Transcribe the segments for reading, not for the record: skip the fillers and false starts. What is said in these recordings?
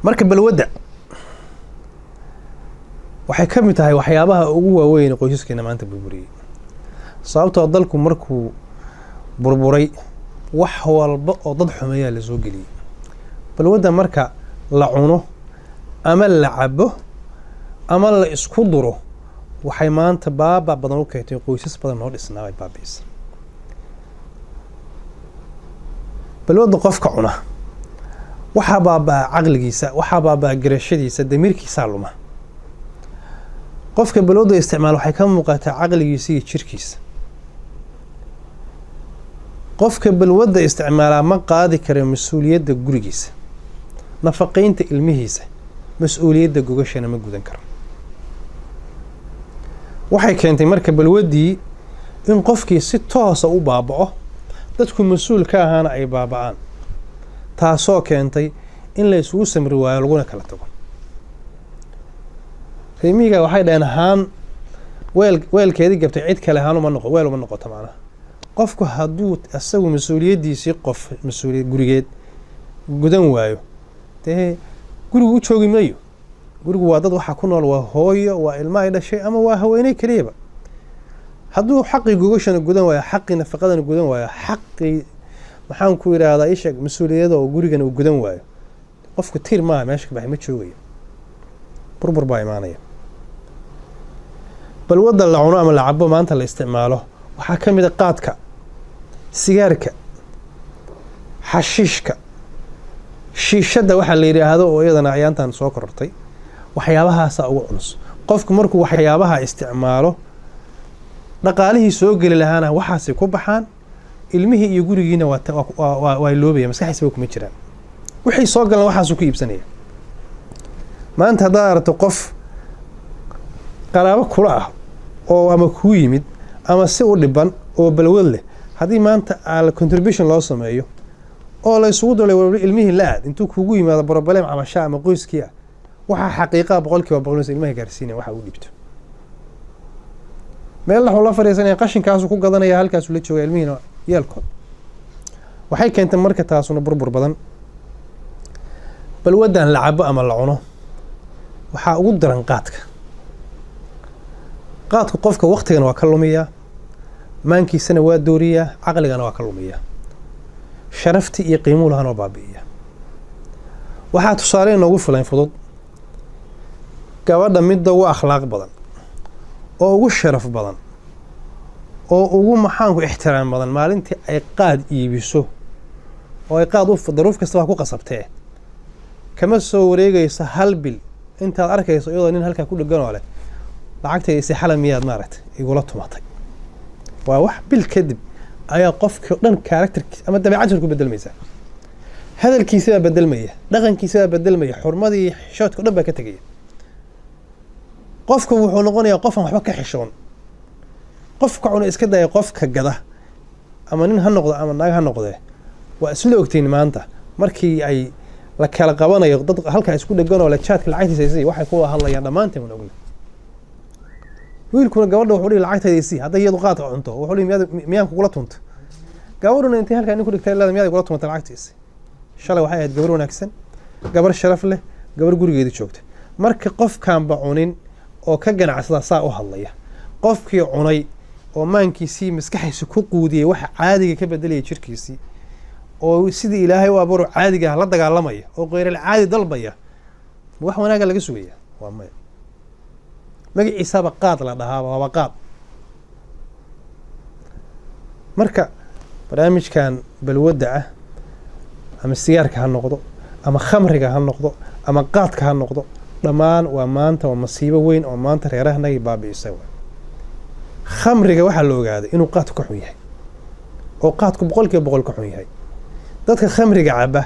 Marka balwadda waxay ka mid tahay waxyaabaha ugu waaweyn ee qoysaskeena maanta burburiyey, sababtoo dalku markuu burburay wax walba oo dad xumeeyaa la soo geliyey. Balwadda marka la cuno ama la cabo ama la isku duro, waxay maanta baaba badan u keentay qoysas badan oo dhisnaa ay baabi'isay. Balwadda qofka cuna waxaa baabaa caqligiisa, waxaa baabaa garashadiisa, damiirkiisaa luma. Qofka balwadda isticmaal waxay ka muuqataa caqligiisa iyo jirkiisa. Qofka balwadda isticmaalaa ma qaadi karo mas-uuliyadda gurigiisa, nafaqaynta ilmihiisa, mas-uuliyadda gogashana ma gudan karo. Waxay keentay marka balwaddii in qofkii si toosa u baaba'o, dadku mas-uul ka ahaana ay baaba'aan, taasoo keentay in la isugu samri waayo laguna kala tago. Reemiga waxay dhaheen haan weel weelkeedii gabtay cid kale haan uma noqo, weel uma noqoto. Macnaha, qofku hadduu isagu mas-uuliyaddiisii qof mas-uuliyad gurigeed gudan waayo, dee gurigu u joogi mayo. Gurigu waa dad waxaa ku nool, waa hooyo, waa ilmo ay dhashay ama waa haweeney keliyaba. Hadduu xaqii gogashana gudan waayo, xaqii nafaqadana gudan waayo, xaqii, maxaan ku yidhaahdaa, isheeg, mas-uuliyada oo gurigana uu gudan waayo, qofku tiir maaha meesha ka baxay, ma joogayo, burbur baa imaanaya. Balwadda la cuno ama la cabo maanta la isticmaalo waxaa ka mid a qaadka, sigaarka, xashiishka, shiishadda waxaa la yidhaahdo oo iyadana ayaantan soo korortay. Waxyaabahaasaa ugu culus. Qofku markuu waxyaabaha isticmaalo, dhaqaalihii soo geli lahaana waxaasay ku baxaan, ilmihii iyo gurigiina waa loobaya, maskaxdiisaba kuma jiraan. Wixii soo galan waxaasuu ku iibsanaya. Maanta haddaad aragto qof qaraabo kula ah oo ama kuu yimid ama si u dhiban oo balwad leh, haddii maanta aala contribution loo sameeyo oo la isugu dolay wali ilmihii la aad intuu kugu yimaado problem cabasha ama qoyskii ah, waxaa xaqiiqaa 100% inuusan ilmaha gaarsiinaya waxa uu dhibto. Meel wuxuu la fadhiisanaya, qashinkaasuu ku gadanaya, halkaasuu la jooga, ilmihiina yeelkood. Waxay keentay marka taasuna burbur badan. Balwaddan la cabo ama la cuno waxaa ugu daran qaadka. Qaadku qofka waktigana waa ka lumiyaa, maankiisana waa dooriyaa, caqligana waa ka lumiyaa, sharaftii iyo qiimuhu lahana waa baabi'iyaa. Waxaa tusaale inoogu filan fudud gabadha midda ugu akhlaaq badan oo ugu sharaf badan oo ugu, maxaanku, ixtiraam badan, maalintii ay qaad iibiso oo ay qaad u daruuf kasta waa ku qasabtee, kama soo wareegayso hal bil intaad arkayso iyadoo nin halkaa ku dhegan oo leh "Lacagtayda isi, xala miyaad maaragtay igula tumatay?" Waa wax bil kadib ayaa qofkii o dhan characterkiisa ama dabeecaddiisa ku bedelmaysaa, hadalkiisa baa bedelmaya, dhaqankiisa baa bedelmaya, xurmadii xishoodka o dhan baa ka tegaya. Qofku wuxuu noqonayaa qof aan waxba ka xishoon. Qofka cuna iska daya, qofka gada ama nin ha noqdo ama naag ha noqdee, waa isla ogtiin maanta markii ay la kala qabanayo dad halkaa isku dhegan oo le "Jaadka lacagtiisa isii", waxay ku wada hadlayaan dhammaanteen waan ogna. Wiilkuna gabadha wuxuu dhihi "Lacagtayda isii." Hadday iyadu qaadka cunto, wuxuu dhihi "Miyaad, miyaan kugula tunta?" Gabadhuna intay halkaa nin ku dhigtay leeda "Miyaad igula tumata lacagtiisi?" Shalay waxay ahayd gabar wanaagsan, gabar sharaf leh, gabar gurigeeda joogta. Marka qofkaanba cunin oo ka ganacsada saa u hadlaya, qofkii cunay oo maankiisii maskaxiisa ku quudiyey waxa caadiga ka bedelaya jirkiisii, oo sidii Ilaahay u abuuro caadiga ah la dagaalamaya oo qeyral caadi dalbaya, wax wanaaga laga sugaya waa maya. Magaciisaba qaad la dhahaaba, waaba qaad. Marka barnaamijkan balwadda ah, ama sigaarka ha noqdo ama khamriga ha noqdo ama qaadka ha noqdo, dhammaan waa maanta waa masiibo weyn oo maanta reerahanagii baabi'isay waay. Khamriga waxaa la ogaaday inuu qaadku ka xun yahay, oo qaadku 100% ka xun yahay. Dadka khamriga caba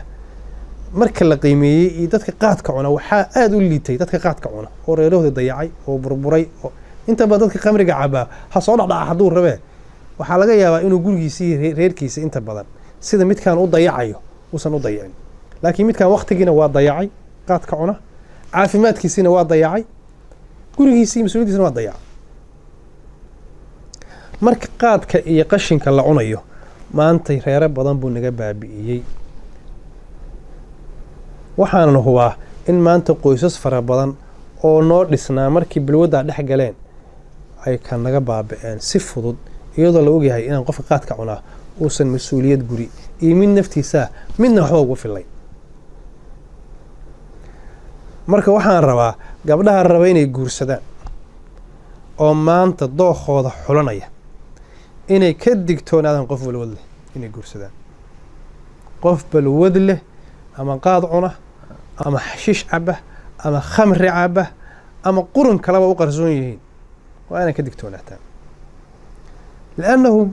marka la qiimeeyey iyo dadka qaadka cuna, waxaa aada u liitay dadka qaadka cuna oo reerahooda dayacay oo burburay. Oo inta badan dadka khamriga cabaa ha soo dhacdhaca hadduu rabee, waxaa laga yaabaa inuu gurigiisii reerkiisa inta badan sida midkaan u dayacayo uusan u dayacin, laakiin midkaan waktigiina waa dayacay, qaadka cuna, caafimaadkiisiina waa dayacay, gurigiisii mas-uuliyadiisina waa dayacay. Marka qaadka iyo qashinka la cunayo maantay reero badan buu naga baabi'iyey. Waxaanan hubaa In maanta qoysas fara badan oo noo dhisnaa markii balwaddaa dhex galeen ay ka naga baaba'een si fudud, iyadoo la ogyahay inaan qofka qaadka cunaa uusan mas-uuliyad guri iyo mid naftiisaa midna waxba ugu filay. Marka waxaan rabaa gabdhaha raba inay guursadaan oo maanta dookooda xulanaya inay ka digtoonaadaan qof balwad leh inay guursadaan. Qof balwad leh, ama qaad cuna, ama xashiish caba, ama khamri caba, ama qurun kaleba u qarsoon yihiin, waa inay ka digtoonaataan, liannahu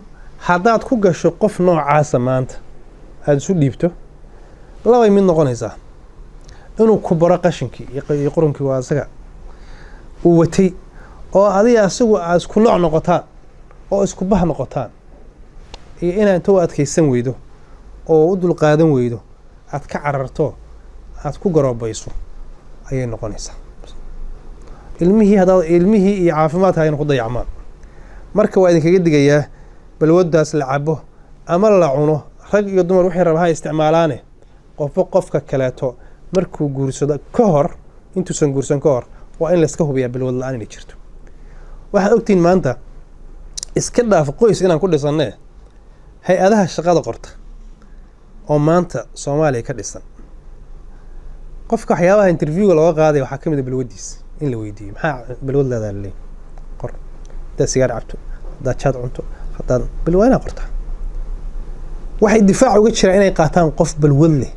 haddaad ku gasho qof noocaasa maanta aada isu dhiibto, labay mid noqonaysaa: inuu ku baro qashinkii iyo qurunkii waa asaga uu watay, oo adiga asagu aad isku nooc noqotaan oo isku bah noqotaan, iyo inaad inta u adkaysan weydo oo u dulqaadan weydo aad ka cararto, aad ku garoobayso ayay noqonaysaa. Ilmihii haddaad ilmihii iyo caafimaadka ayna ku dayacmaan. Marka waa idinkaga digayaa balwaddaas la cabo ama la cuno, rag iyo dumar waxay raba ha isticmaalaane. Qofba qofka kaleeto markuu guursado ka hor, intuusan guursan ka hor, waa in layska hubiyaa balwad la-aan inay jirto. Waxaad ogtihiin maanta, iska dhaaf qoys inaan ku dhisanee, hay-adaha shaqada qorta oo maanta Soomaaliya ka dhisan, qofka waxyaabaha interviewga looga qaadaya waxaa ka mid a balwaddiis in la weydiiyo. Maxaa balwad leedaha laleeyahy? Qor haddaad sigaar cabto, haddaad jaad cunto, haddaad bal waa inaad qortaa. Waxay difaac uga jiraan inay qaataan qof balwad leh,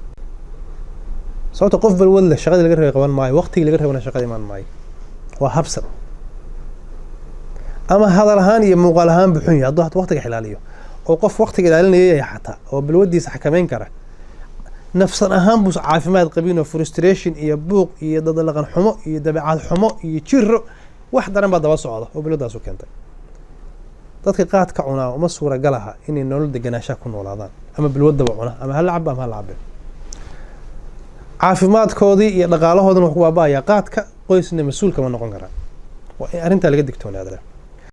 sababta qof balwad leh shaqadii laga rabay qaban maayo, waqtigii laga rabana shaqada imaan maayo, waa habsan, ama hadal ahaan iyo muuqaal ahaan buu xun yahay. Hadduu hata waqtiga ilaaliyo oo qof waqtiga ilaalinaya yahay xataa oo balwadiisa xakameyn kara, nafsan ahaan buu caafimaad qabin oo frustration iyo buuq iyo dadalaqan xumo iyo dabeecad xumo iyo jiro wax daran baa daba socda oo balwadaasu keentay. Dadka qaadka cunaa uma suuragalaha inay nolol deganaanshaha ku noolaadaan, ama balwadaba cuna ama hala caba ama hala cabin. Caafimaadkoodii iyo dhaqaalahoodina wax ku baaba'aya qaadka, qoysna mas-uul kama noqon karaan. Waa in arrintaa laga digtoonaada.